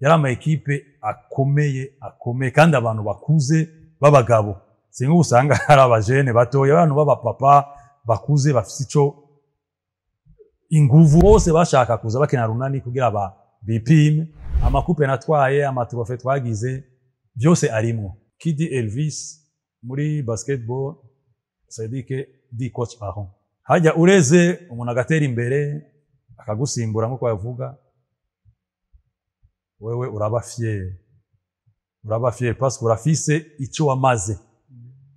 Yari ama ekipe akomeye akomeye kandi abantu bakuze b'abagabo, singa usanga hari abajene batoya, abantu b'abapapa bakuze bafise ico inguvu, bose bashaka kuza bakina Runani kugira ba bipime. Ama coupe natwaye, ama trophée twagize, byose arimwo. Kidi Elvis muri basketball, c'est-à-dire que di coach Aaron hajya ureze umuntu agatera imbere akagusimbura, nkuko bavuga, wewe uraba fier, uraba fier parce que urafise ico wamaze.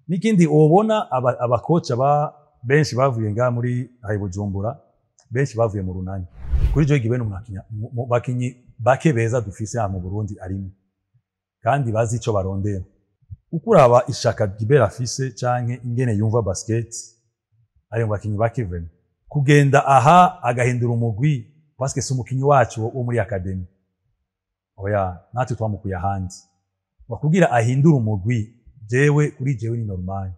N'ikindi ubona, abakoca ba benshi bavuye ngaha muri hayi Bujumbura, benshi bavuye mu Runani. Kuri Joy Giben, mu bakinyi bake beza dufise aha mu Burundi arimo, kandi bazi ico barondera. Ukuraba ishaka Gibera afise canke ingene yumva basket, ari mu bakinyi bake vraiment kugenda aha agahindura umugwi, parce que si umukinyi wacu wo muri academy, oya, natwe twamukuye ahandi. Wakubwira ahindura umugwi, jewe kuri jewe ni normal.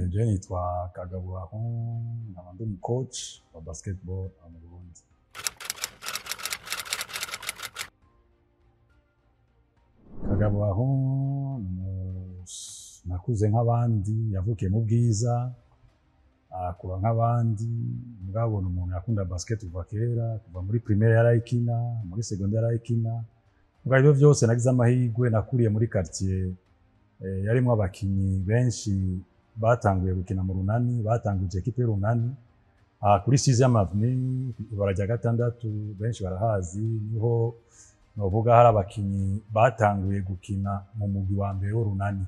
Je nitwa Kagabo Aaron, nkaba ndi umu coach wa basketball aha mu Burundi. Kagabo Aaron nakuze nk'abandi, yavukiye mu Bwiza, akura nk'abandi, mugabo ni umuntu yakunda basket kuva kera, kuva muri primaire yarayikina, muri secondaire yarayikina. Mugabo ibyo byose nagize amahirwe, nakuriye muri quartier yarimwo abakinyi benshi batanguye gukina mu Runani, batanguje ekipe y'Urunani aha kuri 6e avenue, ibara rya gatandatu, benshi barahazi. Niho novuga hari abakinyi batanguye gukina mu mugwi wa mbere w'Urunani.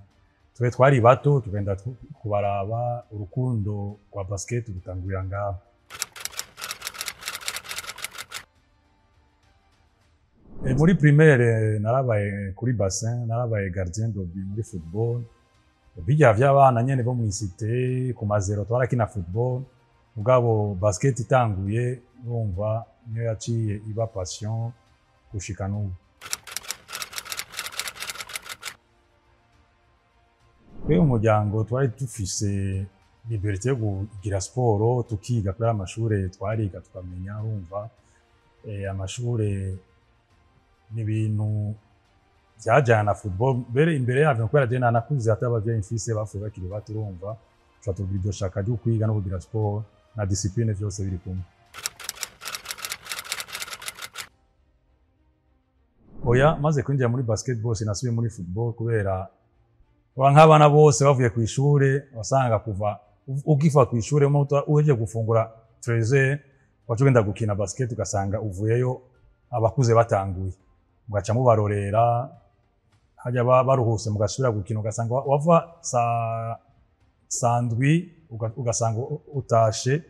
Twe twari bato tugenda kubaraba, urukundo rwa basket rutangurira ngaho. Muri primaire narabaye kuri bassin, narabaye gardien de but muri football, bijya vy'abana nyene bo mw'isite ku mazero twarakina football. Mugabo basket itanguye, urumva niyo yaciye iba passion gushika n'ubu. Twe umuryango twari dufise liberté yo kugira siporo, tukiga kuri amashure, twariga tukamenya. Urumva amashure ni ibintu vyajana na football mbere imbere yavyo, kubera je nanakuze ata abavyeyi mfise, bapfuye bakiri bato. Urumva tuca tugira iryo shaka ryo kwiga no kugira siporo na discipline, vyose biri kumwe. Oya, maze kwinjira muri basketball sinasubiye muri football, kubera ura nk'abana bose bavuye ku ishure, wasanga kuva ugiva ku ishure uhejeje gufungura 13 waca ugenda gukina basket, ugasanga uvuyeyo abakuze batanguye, mugaca mubarorera hajya baruhuse, mugasubira gukina, ugasanga wava saa ndwi ugasanga utashe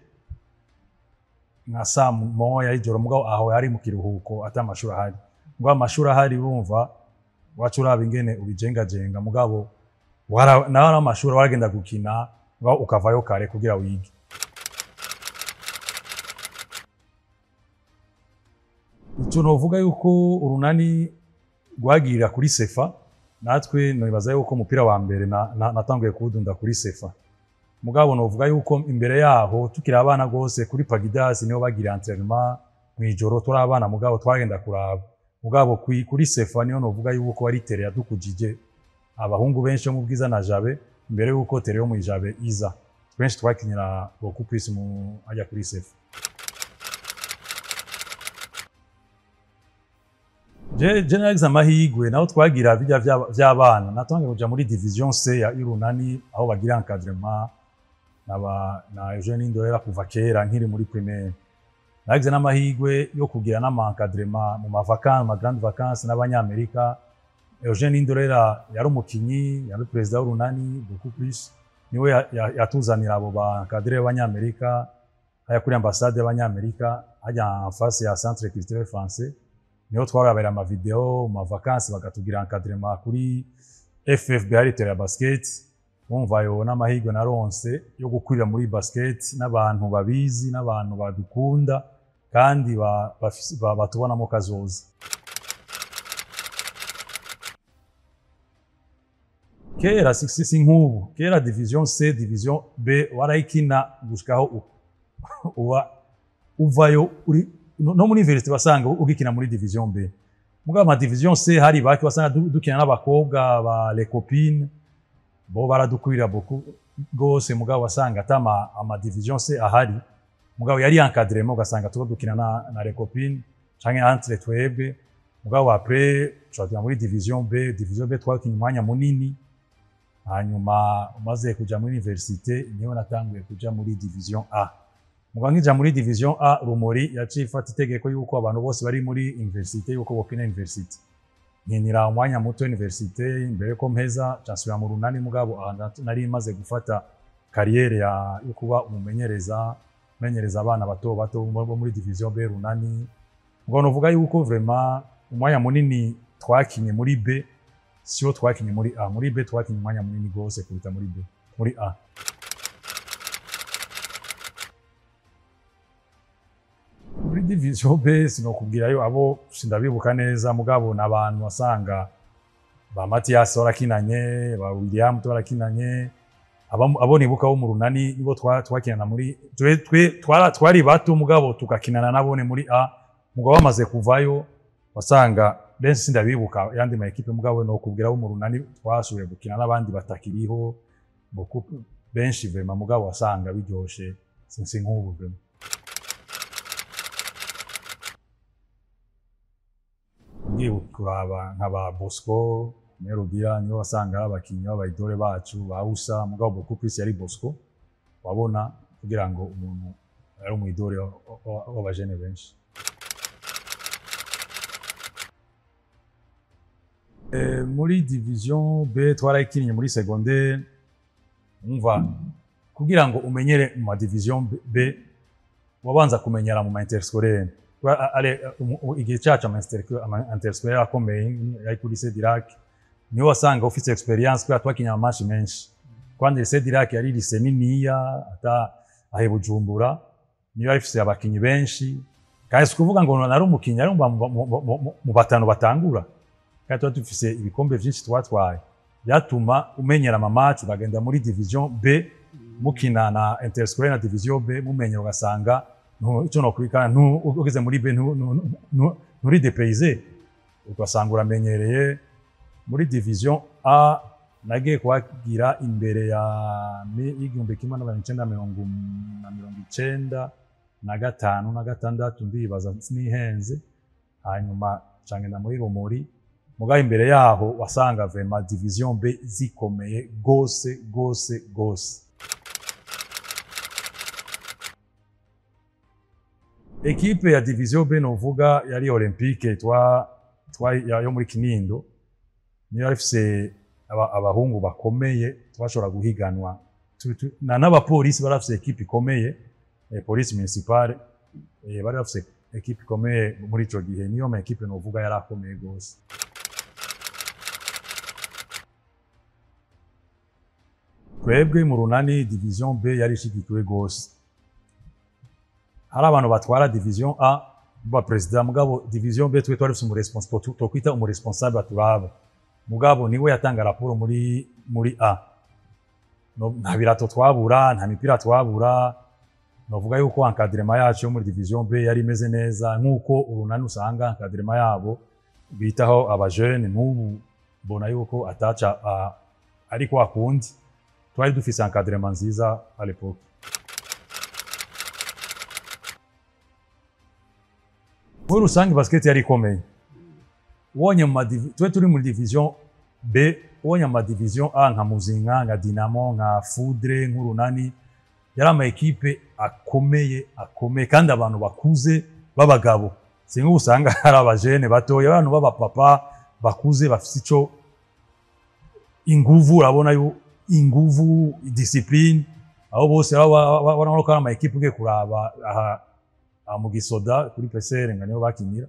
nka saa moya y'ijoro. Mugabo aho yari mu kiruhuko ata amashuri ahari. Mugabo amashuri ahari, bumva waca uraba ingene ubijengajenga. Mugabo nawe amashuri waragenda gukina, mugabo ukavayo kare kugira wige. Ico novuga yuko Urunani rwagirira kuri Sefa, natwe nibaza yuko umupira wa mbere natanguye kuwudunda kuri Sefa. Mugabo novuga yuko imbere yaho tukiri abana gose, kuri Pagidasi niho bagira entraînement mwijoro, turi abana mugabo twagenda kuraba. Mugabo kuri Sefa niho novuga yuko ari terrain yadukujije abahungu benshi bo mu Bwiza na Jabe, imbere yuko terrain yo mu Jabe iza. Benshi twakinira beaucoup plus mu ajya kuri Sefa. Je nagize amahirwe naho twagira bijya vy'abana, natangiye kuja muri division C ya Urunani, aho bagira encadrement naba na Eugene Indorera kuva kera nkiri muri primaire. Nagize n'amahirwe yo kugira n'ama encadrement mu ma vacances, ma grande vacances n'abanyamerika. Eugene Indorera yari umukinyi, yari president w'Urunani beaucoup plus, niwe yatuzanira abo ba encadré b'abanyamerika haya kuri ambassade y'abanyamerika hajya en face ya Centre Culturel Français, niho twarabera ama video mu ma vacances, bakatugira encadrement kuri FFB, hari terrain ya basket. Wumva ayo n'amahirwe naronse yo gukurira muri basket n'abantu babizi n'abantu badukunda kandi batubonamo kazoza. Kera si nk'ubu, kera division C, division B warayikina gushikaho uba uvayo uri no muri university basanga ugikina muri division B. Mugabo ama division C hari baki basanga dukina n'abakobwa ba les copines bo baradukurira beaucoup gose, mugabo wasanga ata ama division C ahari, mugabo yari encadrement ugasanga tuko dukina na les copines canke entre twebwe. Mugabo après twagira muri division B, division B twakinye umwanya munini. Hanyuma umaze kuja muri université niho natanguye kuja muri division A. Mugabo nkija muri division A, Rumori yaciye ifata itegeko yuko abantu bose bari muri université yuko bokina université. Nkinira umwanya muto université imbere ko mpeza nsubira mu Runani, mugabo nari maze gufata carrière yo kuba umumenyereza, menyereza abana bato bato bo muri division B Runani. Mugabo novuga yuko vraiment umwanya munini twakinye muri B siyo twakinye muri A. Muri B twakinye umwanya munini gose kuruta muri B, muri A. Muri division B sinokubwirayo abo sindabibuka neza, mugabo n'abantu wasanga ba Mathias barakinanye, ba William barakinanye, abo nibuka bo mu Runani nibo twakinana muri twari bato, mugabo tugakinana nabone muri A. Mugabo bamaze kuvayo wasanga benshi sindabibuka yandi ma equipe, mugabo no kubwira bo mu Runani twashoboye gukina n'abandi batakiriho benshi vraiment, mugabo wasanga biryoshe sinsi nk'ubu vraiment. Ngiye kuraba nka ba Bosco Merugira nibo wasanga ari abakinyi b'abayidore bacu ba Usa, mugabo beaucoup plus yari Bosco wabona kugira ngo umuntu ari umwidore w'abajene benshi. Muri division B twarayikinye muri secondaire. Umva kugira ngo umenyere mu ma division B wabanza kumenyera mu ma interscolaire. Igihe cacu ama interscolaire akomeye yari kuri lycée Dirac, niho wasanga ufite experience kubera twakinye ama match menshi. Kandi lycée Dirac yari lycée niniya ata ahe Bujumbura, niyo yari ifise abakinyi benshi. Kandi si kuvuga ngo nari umukinyi, ari mu batanu batangura. Kandi tuba dufise ibikombe vyinshi twatwaye, byatuma umenyera ama match ukagenda muri division B mukina na interscolaire na division B mumenyera, ugasanga ico nokwikana ugeze muri B nturi dépaysé, ugasanga uramenyereye. Muri division A nagiye kuhagira imbere ya 1995 na 6 ndibaza sinihenze. Hanyuma cangenda muri Rumori, mugabo imbere yaho wasanga vraiment division B zikomeye gose gose gose. Equipe ya division B novuga yari Olympique twa yo muri Kinindo, niyo yari ifise abahungu bakomeye twashobora guhiganwa n'abapolisi barafise equipe ikomeye, police municipale bari bafise equipe ikomeye muri ico gihe. Niyo ma equipe novuga yari akomeye gose. Twebwe mu Runani division B yari ishigikiwe gose. Hari abantu batwara division A ba president, mugabo division B twe twari dufise umuresponsable, twokwita umuresponsable aturaba, mugabo niwe yatanga raporo muri A. Nta birato twabura, nta mipira twabura. Novuga yuko encadrement yacu yo muri division B yari imeze neza, nkuko Urunani usanga encadrement yabo bitaho abajene. N'ubu mbona yuko ataca ariko akundi twari dufise encadrement nziza à l'époque. Muri rusange basket yari ikomeye. Ubonye twe turi muri division B, ubonye ama division A nka Muzinga, nka Dinamo, nka Foudre, nk'Urunani, yari ama ekipe akomeye akomeye, kandi abantu bakuze b'abagabo. Si nk'ubu usanga hari abajene batoya, abantu b'abapapa bakuze bafise ico inguvu, urabona yo inguvu, discipline. Abo bose barabona ko ari ama ekipe ugiye kuraba aha mu Gisoda kuri PCR nga niho bakinira,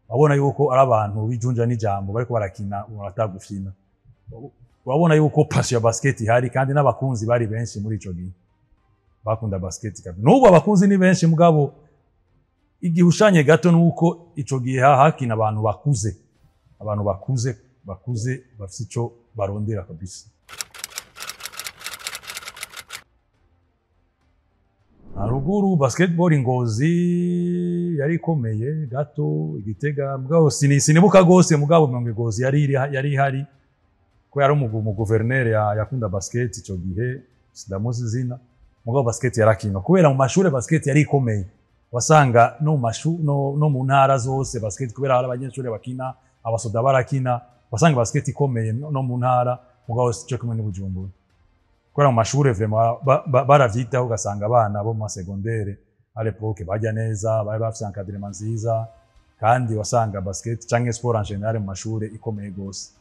babona yuko ari abantu bijunja n'ijambo bariko barakina baratagufina. Wabona yuko passion ya basket ihari, kandi n'abakunzi bari benshi muri ico gihe bakunda basket kabisa. N'ubu abakunzi ni benshi, mugabo igihushanye gato nuko ico gihe hakina abantu bakuze, abantu bakuze bakuze bafise ico barondera kabisa. Haruguru basketball Ngozi yari ikomeye gato, Igitega mugabo sinibuka gose, mugabo ngo Ngozi yari ihari ko yari umuguverineri yakunda basket ico gihe, sindamuzi izina, mugabo basket yarakinwa kubera mu mashure basket yari ikomeye. Wasanga no mu no mu ntara zose basket, kubera hari abanyeshure bakina, abasoda barakina, wasanga basket ikomeye no mu ntara, mugabo sico kimwe n'Ibujumbura. Kubera mu mashure vraiment baravyitaho, ugasanga abana bo mu secondaire à l'époque bajya neza, bari bafise encadrement nziza, kandi wasanga basket canke sport en général mu mashure ikomeye gose.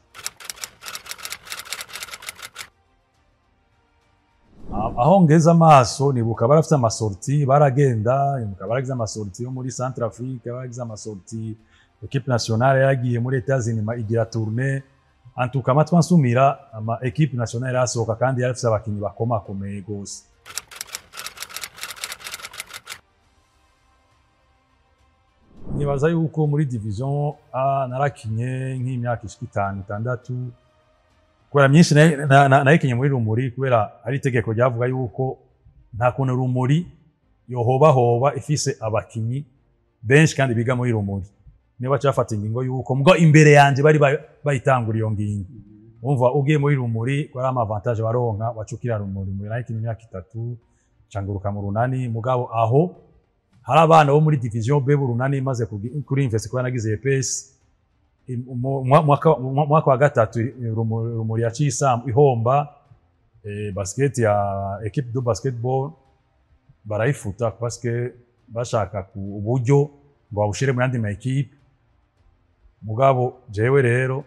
Aho ngeze amaso nibuka barafise amasorties, baragenda, nibuka baragize amasorties yo muri Centrafrique, baragize amasorties, équipe nationale yaragiye muri États-Unis igira tournée. En tout cas amatwi ansumira, ama équipe nationale yarasohoka kandi yarafise abakinyi bakomakomeye gose. Nibaza yuko muri division A narakinye nk'imyaka ishika 5 6, kubera myinshi nayikinye muri Rumuri, kubera ari itegeko ryavuga yuko nta kuntu Rumuri yohobahoba ifise abakinyi benshi kandi biga muri Rumuri. Niba cafata ingingo yuko mbwo imbere yanje bari bayitangura iyo ngingo. Umva ugiye muri Rumuri ko ari ama avantage baronka, wacukira Rumuri. Muri nayikinye imyaka 3 canguruka mu Runani, mugabo aho hari abana bo muri division B Runani maze kuri invest kuba nagize EPS mwaka wa gatatu Rumuri yaciye ihomba, basket ya équipe de basketball barayifuta parce que bashaka ku uburyo ngo babushire mu yandi ma équipe. Mugabo jewe rero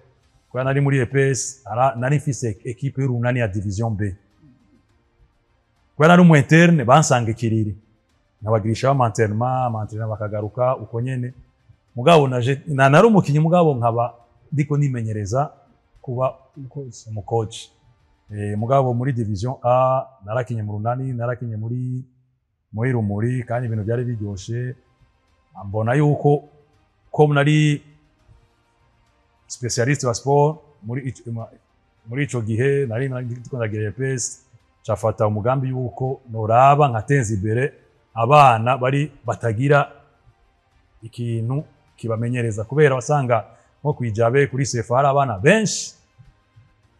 kwa nari muri EPS, nari mfise équipe y'Urunani ya division B, kwa nari mu interne bansanga Ikiriri nabagirisha ama entraînement bakagaruka uko nyene. Mugabo naje nari umukinyi, mugabo nkaba ndiko nimenyereza kuba umucoach. Mugabo muri division A narakinye mu Runani, narakinye muri Rumuri, kandi ibintu byari biryoshe. Mbona yuko ko nari spécialiste wa sport muri ico gihe nari ndiko ndagira EPS, cafata umugambi yuko noraba nkateza imbere abana bari batagira ikintu kibamenyereza, kubera wasanga nko kwijabe kuri sefa hari abana benshi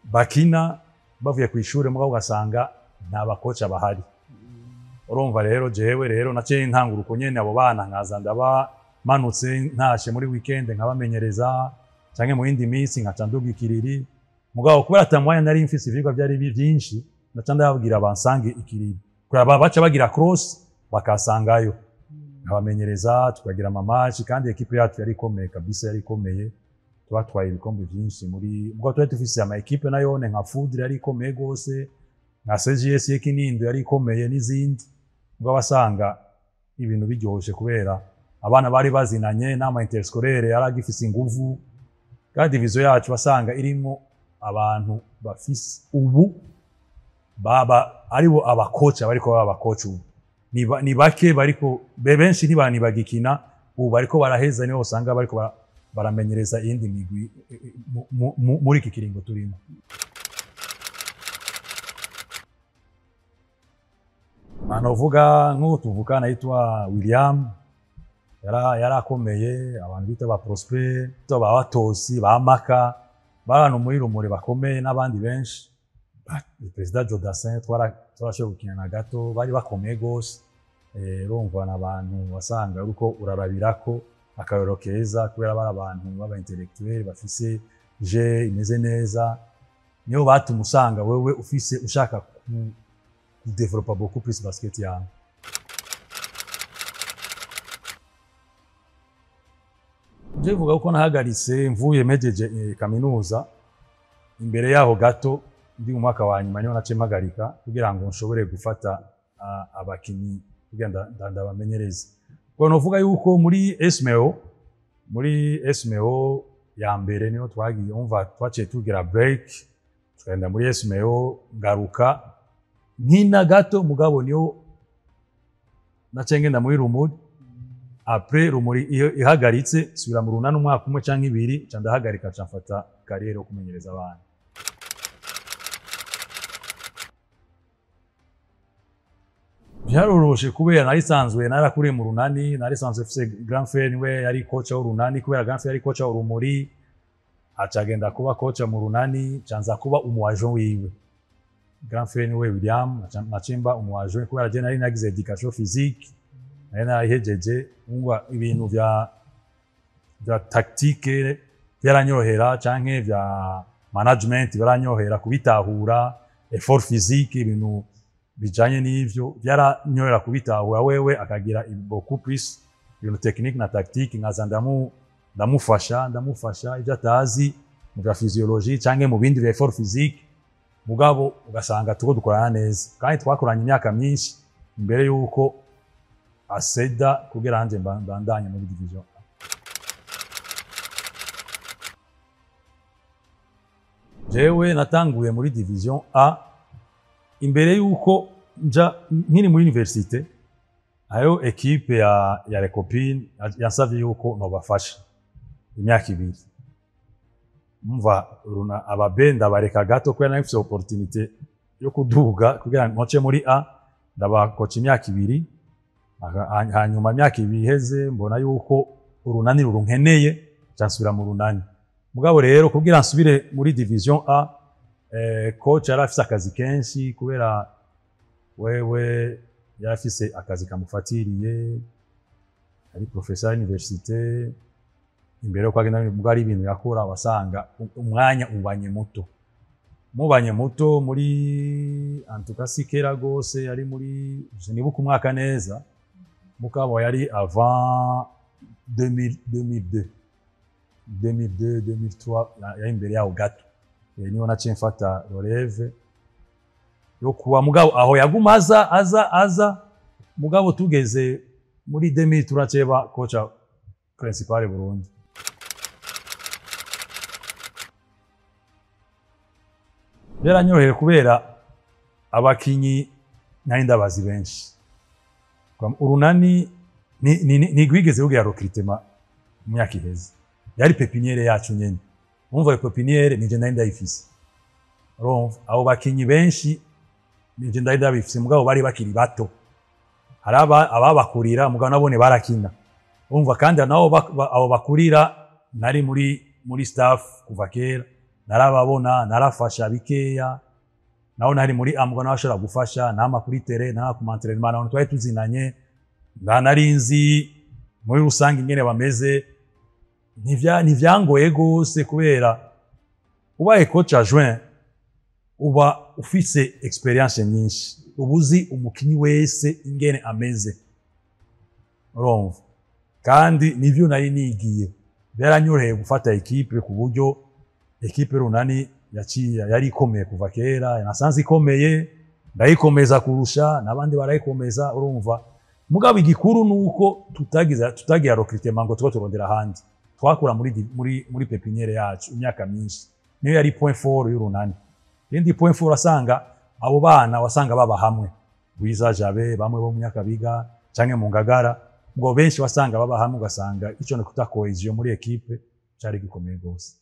bakina bavuye ku ishure, mugabo ugasanga nta bakoca bahari. Urumva rero jewe rero naciye ntangura uko nyene, abo bana nkaza ndabamanutse ntashe muri weekend nkabamenyereza, canke mu yindi minsi nkaca nduga Ikiriri. Mugabo kubera ata mwanya nari mfise, ivyigwa byari byinshi, naca ndababwira bansange Ikiriri, kubera baca bagira cross bakasangayo, nkabamenyereza, tukagira ama match. Kandi équipe yacu yari ikomeye kabisa, yari ikomeye, twatwaye ibikombe byinshi muri, mugabo twari dufise ama équipe nayone nka Foudre yari ikomeye gose, nka CGS y'Ikinindo yari ikomeye n'izindi. Mugabo wasanga ibintu biryoshe kubera abana bari bazinanye n'ama interscolaire yari agifise inguvu, kandi division yacu wasanga irimo abantu bafise ubu baba aribo abakoca bariko baba abakoca ubu ni bake, bariko benshi ntibagikina ubu, bariko baraheza, niho usanga bariko baramenyereza iyindi migwi muri iki kiringo turimo. Anovuga nk'uwo tuvukana yitwa William, yarakomeye, abantu bita ba Prosper, ba Batosi, ba Maka, bari muri Rumuri bakomeye n'abandi benshi. Perezida Jodassin twarashoboye gukina na gato, bari bakomeye gose. Urumva n'abantu wasanga uriko urarabirako akarorero keza, kubera bari abantu b'aba intellectuel bafise je imeze neza, niyo batuma usanga wewe ufise ushaka ku développer beaucoup plus basket yawe. Je vuga ko nahagaritse mvuye mejeje kaminuza, imbere yaho gato ndi mu mwaka wa nyuma niho naciye mpagarika kugira ngo nshobore gufata abakinyi kugira ndabamenyereze. Ubwo novuga yuko muri SMO ya mbere niho twagiye, umva twaciye tugira break. Tugenda muri Esmeo, ngaruka nkina gato, mugabo niyo naciye ngenda muri Rumuri. Après Rumuri iyo ihagaritse, subira mu Runani umwaka umwe canke ibiri, nca ndahagarika, nca mfata carrière yo kumenyereza abana. Byaroroshe kubera nari sanzwe narakuriye mu Runani, nari sanzwe mfise grand frère niwe yari coach w'Urunani. Kubera grand frère yari coach w'Urumuri, aca agenda kuba coach mu Runani, canza kuba umu adjoint wiwe. Grand frère niwe William, nacimba umu adjoint kubera je nari nagize éducation physique, nari narayihejeje. Umva, ibintu vya tactique byaranyohera, canke vya management biranyohera kubitahura, effort physique, ibintu bijanye n'ivyo byaranyohera kubitahura. Wewe akagira beaucoup plus ibintu technique na tactique, nkaza ndamufasha ibyo atazi mu vya physiologie canke mu bindi vya effort physique. Mugabo ugasanga tuko dukorana neza, kandi twakoranye imyaka myinshi imbere yuko aseda kugira anje mbandanye muri division A. Jewe natanguye muri division A imbere yuko nja nkiri muri université. Ayo équipe ya Les Copines yansavye yuko nobafasha imyaka 2. Mva runa ababe ndabareka gato kubera nari mfise opportunité yo kuduga kugira ngo nce muri A, ndabakoca imyaka 2. Hanyuma imyaka 2 iheze, mbona yuko Urunani rurunkeneye, nca nsubira mu Runani. Mugabo rero kugira nsubire muri division A, coach yari afise akazi kenshi, kubera wewe yari afise akazi kamufatiriye, ari professeur université. Imbere yuko agenda, mugabo ari ibintu yakora, wasanga umwanya ubanye muto, mubanye muto muri, en tout cas si kera gose, yari muri, sinibuka umwaka neza, mugabo yari avant 2000, 2002, 2002, 2003, yari imbere yaho gato. Niho naciye mfata relève yo kuba. Mugabo aho yaguma aza aza aza, mugabo tugeze muri 2000 turaceba coach principal Burundi. Byaranyoheye kubera abakinyi nari ndabazi benshi. Urunani ntigwigeze rugira recrutement mu myaka iheze, yari pépinière yacu nyene. Umva, iyo pépinière nije nari ndayifise. Urumva, abo bakinyi benshi nije ndari ndabifise, mugabo bari bakiri bato. Hari ababakurira, mugabo nabone barakina. Urumva, kandi nabo abo bakurira nari muri staff kuva kera, narababona, narafasha bikeya. Naho nari muri A, mugabo nabashobora gufasha nama kuri terrain, nama ku entraînement, naho twari tuzinanye, nari nzi muri rusange ingene bameze. Ntivyangoye gose kubera ubaye coach adjoint uba ufise expérience nyinshi, uba uzi umukinyi wese ingene ameze. Urumva, kandi nivyo nari nigiye, byaranyoroheye gufata équipe, ku buryo équipe Runani yaciye yari ikomeye kuva kera, nasanze ikomeye, ndayikomeza kurusha n'abandi barayikomeza. Urumva, mugabo igikuru nuko tutagira recrutement ngo tuba turondera ahandi, twakura muri pépinière yacu imyaka myinshi. Niyo yari point fort y'Urunani. Indi point fort, asanga abo bana wasanga baba hamwe, Bwiza, Jabe, bamwe bo mu Nyakabiga canke mu Ngagara, ngo benshi wasanga baba hamwe, ugasanga ico ni kuta cohésion muri équipe cari gikomeye gose.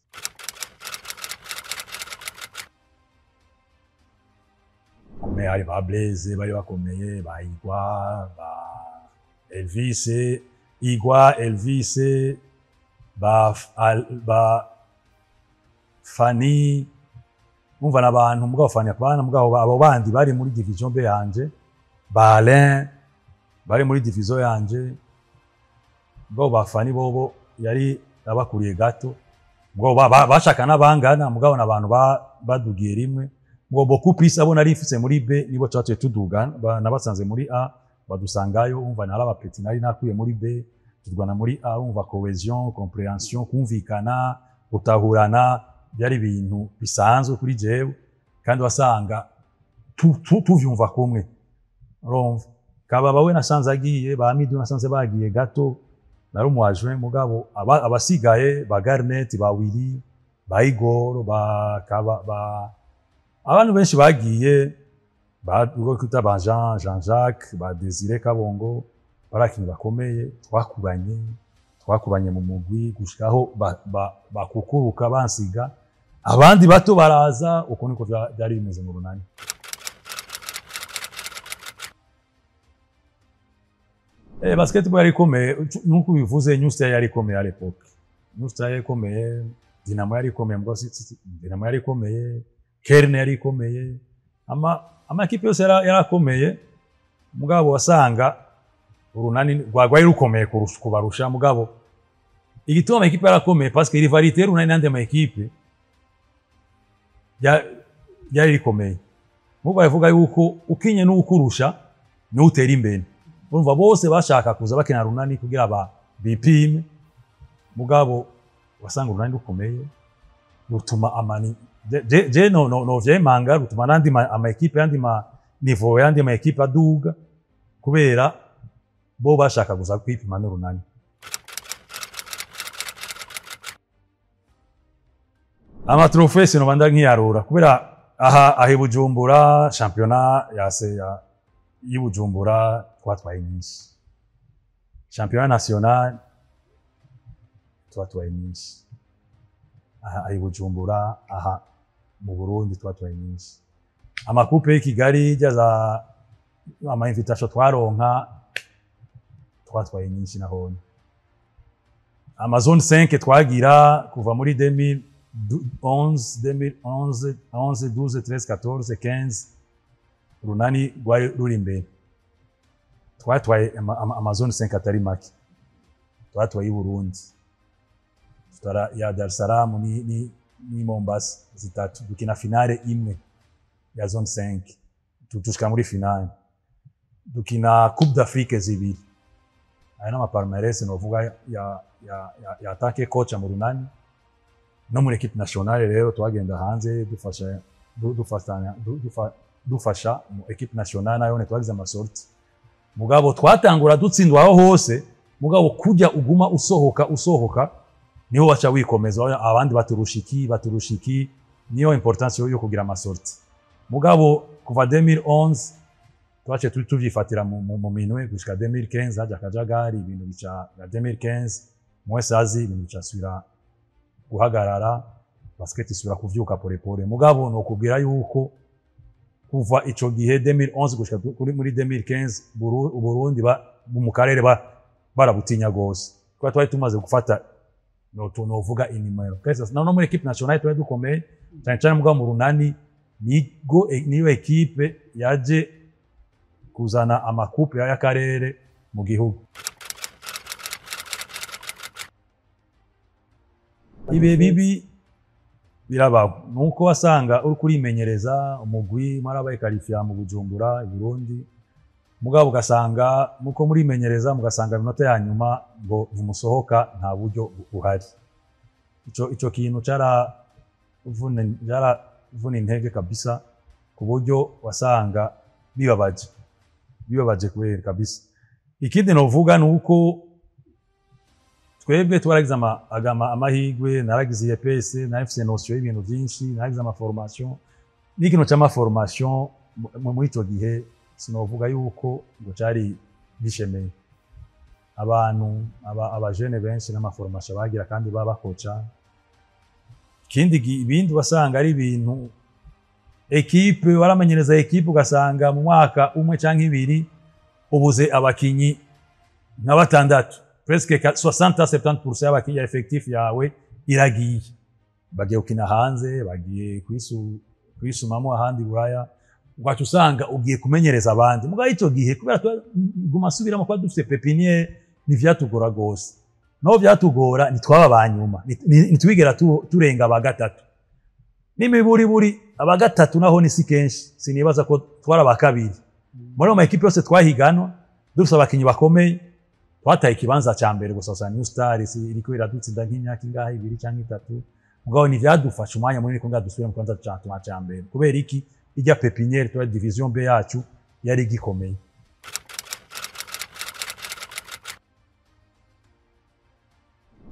Komeye hari ba Blaise bari bakomeye, ba Igwa, ba Elvis, Igwa, Elvis, ba Fani. Umva, n'abantu, mugabo Fani apana, mugabo abo bandi bari muri division B yanje, ba Alain bari muri division yanje, mugabo ba Fani bobo yari abakuriye gato, mugabo bashaka n'abangana, mugabo n'abantu badugiye rimwe. Ngo beaucoup plus abo nari mfise muri B nibo twaciye tudugana, nabasanze muri A, badusangayo. Umva, nari aba petits nari nakuye muri B, turwana muri A. Umva, cohésion, compréhension, kumvikana, gutahurana byari ibintu bisanzwe kuri jewe, kandi wasanga tuvyumva kumwe. Urumva, Kababa we nasanze agiye, ba Midu nasanze bagiye gato, nari umu adjoint, mugabo abasigaye ba Garnet, ba Willy, ba Igor, ba Kaba, ba Abantu benshi bagiye ubwo kwita ba Jean Jacques, ba Désiré Kabongo, barakinyi bakomeye twakuranye mu mugwi gushikaho bakukuruka bansiga, abandi bato baraza. Uko niko byari bimeze mu Runani. Basketball yari ikomeye nkuko bivuze. New Star yari ikomeye à l'époque, New Star yari ikomeye, Dinamo yari ikomeye, mbwo Dinamo yari ikomeye, Kerne yari ikomeye, ama équipe yose yarakomeye. Mugabo wasanga Urunani rwari rukomeye kubarusha. Mugabo igituma ama équipe yarakomeye, parce que rivalité Urunani n'andi ama équipe yari ikomeye. Mugo bavuga yuko ukinye n'ukurusha ni utera imbere. Urumva bose bashaka kuza bakina Runani kugira ba bipime. Mugabo wasanga Urunani rukomeye, rutuma amani je no vyemanga, rutuma n'andi ama équipe, yandi ma niveau, yandi ma équipe aduga, kubera bo bashaka gusa kwipima n'Urunani. Ama trophée sinobanda nkiyarura, kubera aha i Bujumbura, championnat ya se ya y'Ibujumbura twatwaye nyinshi, championnat national twatwaye nyinshi aha i Bujumbura, aha mu Burundi twatwaye nyinshi. Ama coupe y'i Kigali za ama invitation twaronka, twatwaye nyinshi nahone. Ama zone 5 twagira kuva muri 2011, 2011, 11, 12, 13, 14, 15, Runani rwari ruri imbere. Twatwaye ama zone 5 atari make. Twatwaye i Burundi, tutara ya Dar es Salaam ni Mombasa zitatu, dukina finale imwe ya zone 5, tushika muri finale, dukina Coupe d'Afrique zibiri. Aya n'ama palmarès novuga ya attaque coach mu Runani no muri équipe nationale. Rero twagenda hanze dufasha dufatanya dufasha mu équipe nationale, nayo twagize ama sorties. Mugabo twatangura dutsindwa aho hose, mugabo kujya uguma usohoka usohoka, niho waca wikomeza, abandi baturusha iki, baturusha iki. Niyo importance yo kugira ama sorties. Mugabo kuva 2011 twace tuvyifatira mu minwe gushika 2015, haja akajagari, ibintu bica ya 2015 mwese azi, ibintu bicasubira guhagarara, basket isubira kuvyuka polepole. Mugabo nokubwira yuko kuva ico gihe 2011 gushika kuri muri 2015, Burundi mu karere barabutinya gose, kuko twari tumaze gufata no novuga inimero. Kese no muri équipe nationale twari dukomeye cyane cyane. Mugabo mu Runani nigo niyo équipe yaje kuzana ama coupe y'akarere mu gihugu. Ibihe bibi birabaho, nuko wasanga uri kurimenyereza umugwi, mwarabaye qualifié mu Bujumbura i Burundi, mugabo ugasanga muko murimenyereza, mugasanga iminota ya nyuma ngo ntimusohoka, nta buryo buhari. Ico kintu caravuna intege kabisa, ku buryo wasanga bibabaje, bibabaje kubera kabisa. Ikindi novuga nuko twebwe twaragize amahigwe, naragize IEPS, narafise notion y'ibintu vyinshi, naragize ama formation n'ikintu c'ama formation. Muri ico gihe sinovuga yuko ngo cari gishemeye abantu, abajene benshi n'ama formation bagira kandi baba bakoca. Ikindi ibindi wasanga ari ibintu équipe waramenyereza équipe, ugasanga mu mwaka umwe canke ibiri ubuze abakinyi nka batandatu, presque 60 à 70% y'abakinyi ya effectif yawe iragiye, bagiye gukina hanze, bagiye kwisumamo ahandi Buraya, ugaca usanga ugiye kumenyereza abandi. Mugabo ico gihe, kubera guma subiramo, kuba dufite pépinière, ntivyatugora gose. Naho vyatugora, ntitwaba ba nyuma, ntitwigera turenga aba gatatu n'imiburiburi. Aba gatatu naho ni si kenshi, sinibaza ko twari aba kabiri muri ayo ma équipe yose twahiganwa. Dufise abakinyi bakomeye, twataye ikibanza ca mbere gusa. Usanga New Star iriko iradutsinda nk'imyaka ingahe, ibiri canke itatu. Mugabo ntivyadufasha umwanya munini kugira dusubire mu kibanza ca mbere. Kubera iki? Ijya pépinière tuba division B yacu yari igikomeye.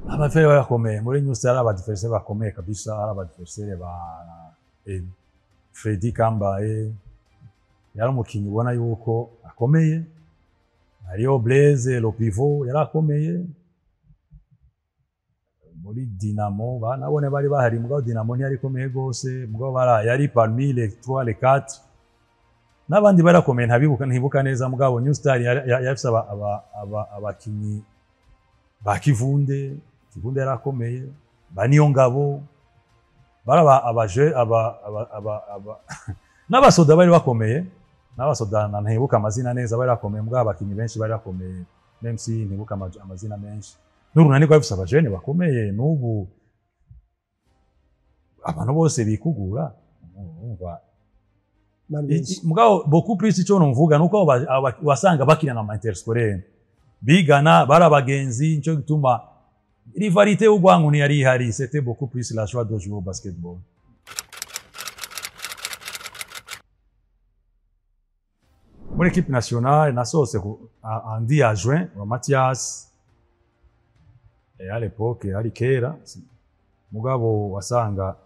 Abafere barakomeye muri New Star, aba adversaire bakomeye kabisa, ari aba adversaire ba Freddy Kambaye yari umukinyi ubona yuko akomeye, hariho Blaise le pivot yari akomeye muri Dinamo, nabone bari bahari, mugabo Dinamo ntiyari ikomeye gose, mugabo yari parmi les 3 les 4, n'abandi barakomeye ntabibuka, ntibuka neza, mugabo New Star yari afise abakinyi ba Kivunde, Kivunde yarakomeye, ba Niyongabo, bari aba abaje aba aba aba aba n'abasoda bari bakomeye, n'abasoda ntibuka amazina neza, bari bakomeye, mugabo abakinyi benshi bari bakomeye, même si ntibuka amazina menshi. N'Urunani rwari rufise abajene bakomeye, n'ubu abantu bose bikugura, urumva. Bari benshi. Mugabo beaucoup plus ico numvuga nuko abo wasanga bakina na interscolaire bigana, bari abagenzi, nico gituma rivalité y'urwango ntiyari ihari, c'était beaucoup plus la joie de jouer au basketball. Muri équipe nationale nasohotse ndi adjoint wa Mathias, et à l'époque hari kera, mugabo wasanga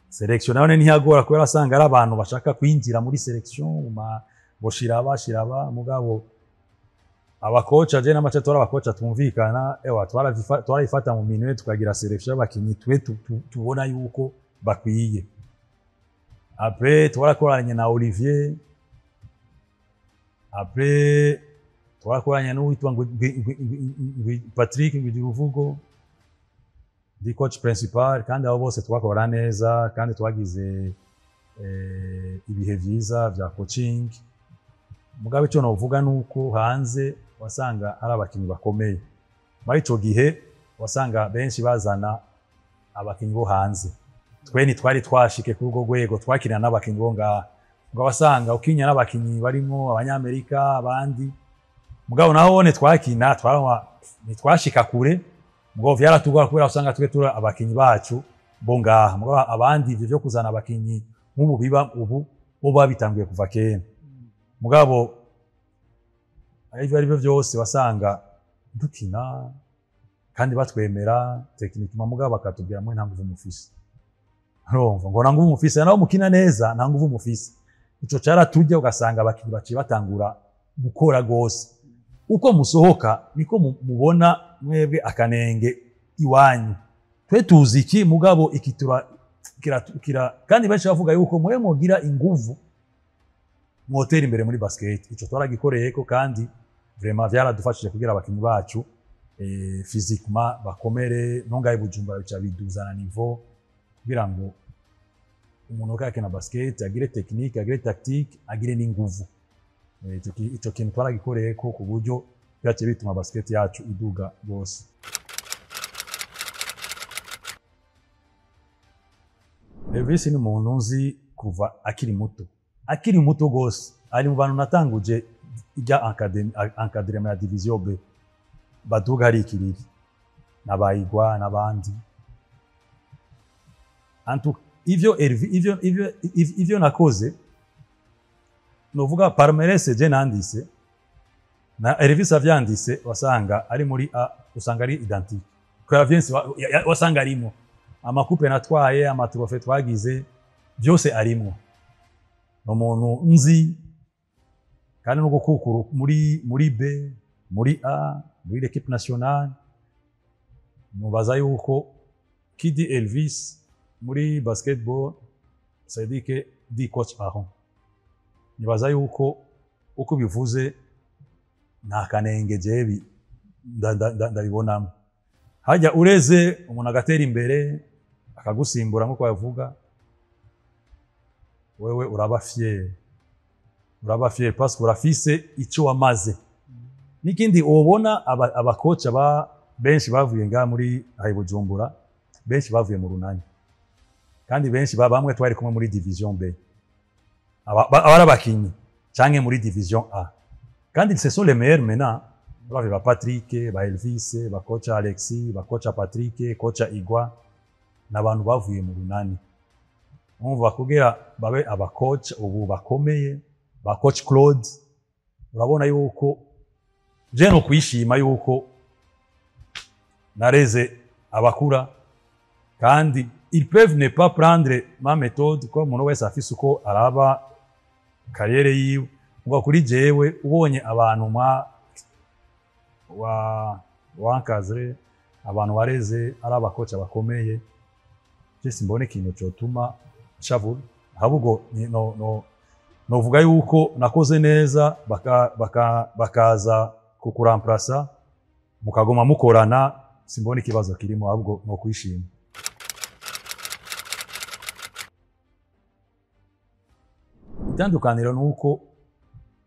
sélection nayo ntiyagora kubera asanga ari abantu bashaka kwinjira muri sélection, ma boshiraba shiraba, mugabo abakoca je n'amace tora abakoca twumvikana, ewa twarayifata mu minwe tukagira sélection y'abakinyi twe tubona yuko bakwiye. Après twarakoranye na Olivier, après twarakoranye n'uwitwa Patrick Ngwigiruvugo ndi coach principal, kandi abo bose twakora neza kandi twagize ibihe vyiza vya coaching. Mugabo ico novuga nuko hanze wasanga ari abakinyi bakomeye, muri ico gihe wasanga benshi bazana abakinyi bo hanze, twe ntitwari twashike kuri urwo rwego, twakina n'abakinyi bo ngaha, ngo wasanga ukinya n'abakinyi barimwo abanyamerika abandi, mugabo naho wone twakina ntitwashika kure, mugabo vyaratugora kubera usanga twe turi abakinyi bacu bo ngaha, mugabo abandi ivyo vyo kuzana abakinyi nk'ubu biba ubu bo babitanguye kuva kera. Mugabo ivyo ari byo vyose wasanga dukina kandi batwemera techniquement, mugabo bakatubwira mwe nta nguvu mufise, urumva ngo nta nguvu mufise, naho mukina neza nta nguvu mufise. Ico caraturya, ugasanga abakinyi baciye batangura gukora gose. Uko musohoka niko mubona mwebwe akanenge iwanyu, twe tuzi iki, mugabo iki tura kira, kira, kandi benshi bavuga yuko mwe mugira inguvu mwotera imbere muri basket. Ico twaragikoreyeko kandi vraiment vyaradufashije kugira abakinyi bacu physiquement bakomere, nongaye Bujumbura bica biduzana niveau kugira ngo umuntu uko akina basket agire technique, agire tactique, agire n'inguvu. Ico kintu twaragikoreyeko ku buryo byaciye bituma basket yacu iduga gose. Elvis ni umuntu nzi kuva akiri muto, akiri muto gose, ari mu bantu natanguje ijya encadrement ya division B baduga hari ikiriri n'abayigwa n'abandi. Antu ivyo ivyo nakoze, novuga palmarès je nandise na Elvis avyandise, wasanga ari muri A, usanga ari identique kubera vyinshi wasanga arimo ama coupes natwaye, ama trophées twagize, byose arimwo. Ni umuntu nzi kandi no gukukuru muri B, muri A, muri l'équipe nationale. Mubaza yuko qui dit Elvis muri basketball, ça dit que dit coach Aaron. Nibaza yuko uko bivuze nta kanenge jebi ndabibonamo. Hajya ureze umuntu agatera imbere akagusimbura nk'uko bavuga, wewe uraba fier, uraba fier parce que urafise ico wamaze. N'ikindi ubona abakoca ba benshi bavuye ngaha muri ayi Bujumbura, benshi bavuye mu Runani, kandi benshi bamwe twari kumwe muri division B, abari abakinyi canke muri division A, kandi ce sont les meilleurs maintenant. Bave ba Patrick, ba Elvis, ba coach Alexis, ba coach Patrick, coach Igwa, n'abantu bavuye mu Runani. Umva kugira babe aba coach ubu bakomeye, ba coach Claude, urabona yuko je no kwishima yuko nareze abakura. Kandi ils peuvent ne pas prendre ma méthode, ko umuntu wese afise uko araba carrière yiwe. Ngo kuri jewe, ubonye abantu mwa wa wankaze, abantu wareze ari abakoca bakomeye, je simbone ikintu cotuma nshavura. Ahubwo no novuga yuko nakoze neza, bakaza kukuramplasa, mukagoma mukorana, simbona ikibazo kirimo, ahubwo no kwishima. Itandukaniro nuko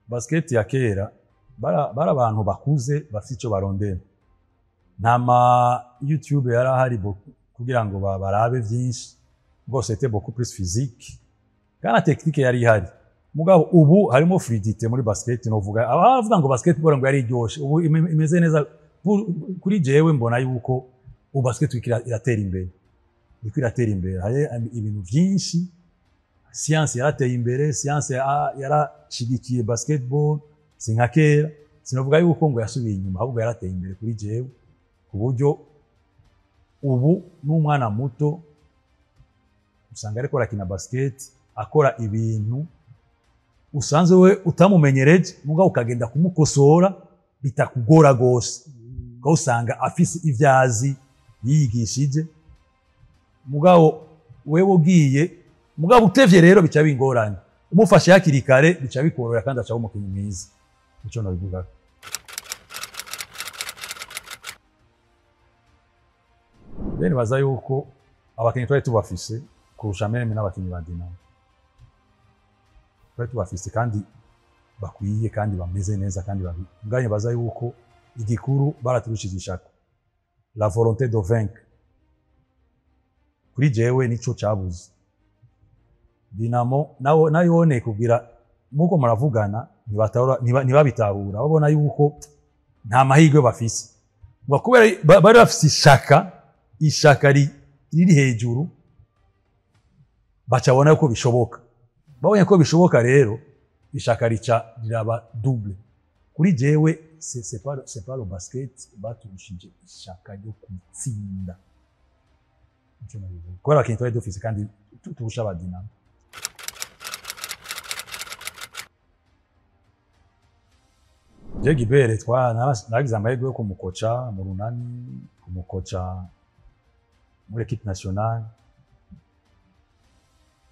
basket ya kera bara abantu bakuze bafite ico barondera. Nta ma YouTube yari ahari kugira ngo barabe vyinshi, ngo c'était beaucoup plus physique kandi na technique yari ihari. Mugabo ubu harimo fluidité muri basket. Novuga abavuga ngo basketball ngo yari iryoshe, ubu imeze neza. Kuri jewe mbona yuko ubu basket iriko iratera imbere, iriko iratera imbere. Hari ibintu vyinshi, science yarateye imbere, science yarashigikiye basketball, si nka kera. Sinavuga yuko ngo yasubiye inyuma, ahubwo yarateye imbere kuri jewe, ku buryo ubu n'umwana muto usanga ariko arakina basket, akora ibintu usanzwe we utamumenyereje, mugabo ukagenda kumukosora bitakugora gose, mugabo usanga afise ivyazi yiyigishije. Mugabo wewe ugiye, mugabo utevye rero bica bingoranye, umufashe hakiri kare bica bikorohera, kandi aca umukinyi mwiza. Nico nabivuga. Bene baza yuko abakinyi twari tubafise kurusha meme n'abakinyi ba Dinamo, twari tubafise kandi bakwiye kandi bameze neza kandi babi. Mugabo baza yuko igikuru baraturushije ishaka, la volonté de vaincre. Kuri jewe nico cabuze Dinamo. Nawo nayone kugira muko muravugana, ntibabitahura, babona yuko nta mahirwe bafise. Ngo kubera bari bafise ishaka riri hejuru, bacabona yuko bishoboka. Babonye ko bishoboka rero, ishaka rica riraba double. Kuri jewe c'est pas le basket baturushije ishaka ryo gutsinda. Nico nabivuga. Kubera abakinyi twari dufise kandi turusha aba Dinamo. Je Gibere nagize amahirwe yo kumukoca mu Runani, kumukoca muri équipe nationale.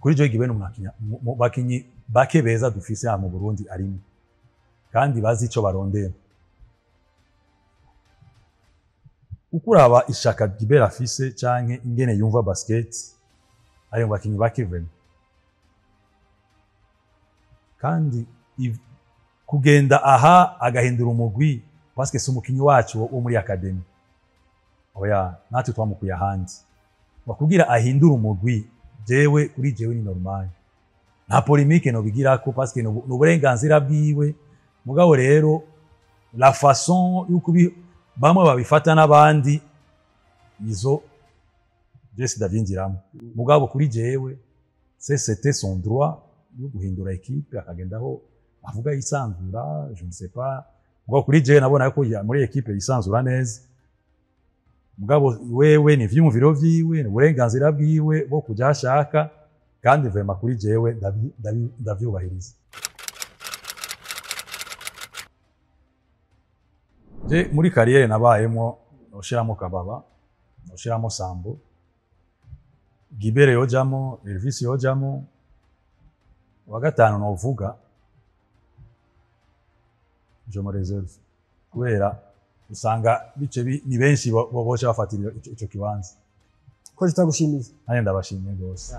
Kuri je Gibere mu bakinyi bake beza dufise aha mu Burundi arimo, kandi bazi ico barondera. Ukuraba ishaka Gibere afise canke ingene yumva basket, ari mu bakinyi bake vraiment. Kandi kugenda aha agahindura umugwi, parce que si umukinyi wacu wo muri academy, oya, natwe twamukuye ahandi. Bakubwira ahindura umugwi, jewe kuri jewe ni normal, nta polémique no bigirako, parce que ni uburenganzira bwiwe. Mugabo rero la façon yuko bamwe babifata n'abandi, izo je sindavyinjiramo. Mugabo kuri jewe c'était son droit yo guhindura équipe, akagendaho avuga yisanzura, je ne sais pas. Mugabo kuri jewe nabona ko muri équipe yisanzura neza. Mugabo wewe ni ivyiyumviro vyiwe, ni uburenganzira bwiwe bwo kuja ashaka, kandi vraiment kuri jewe ndavyubahiriza. Je muri carrière nabayemwo, noshiramo Kababa, noshiramo Sambo, Gibere yojamo, Elvis yojamo. Wa gatanu novuga je me réserve, kubera usanga bice ni benshi boca bafatira ico kibanza. Ko tutagushimiye. Nanjye ndabashimiye gose.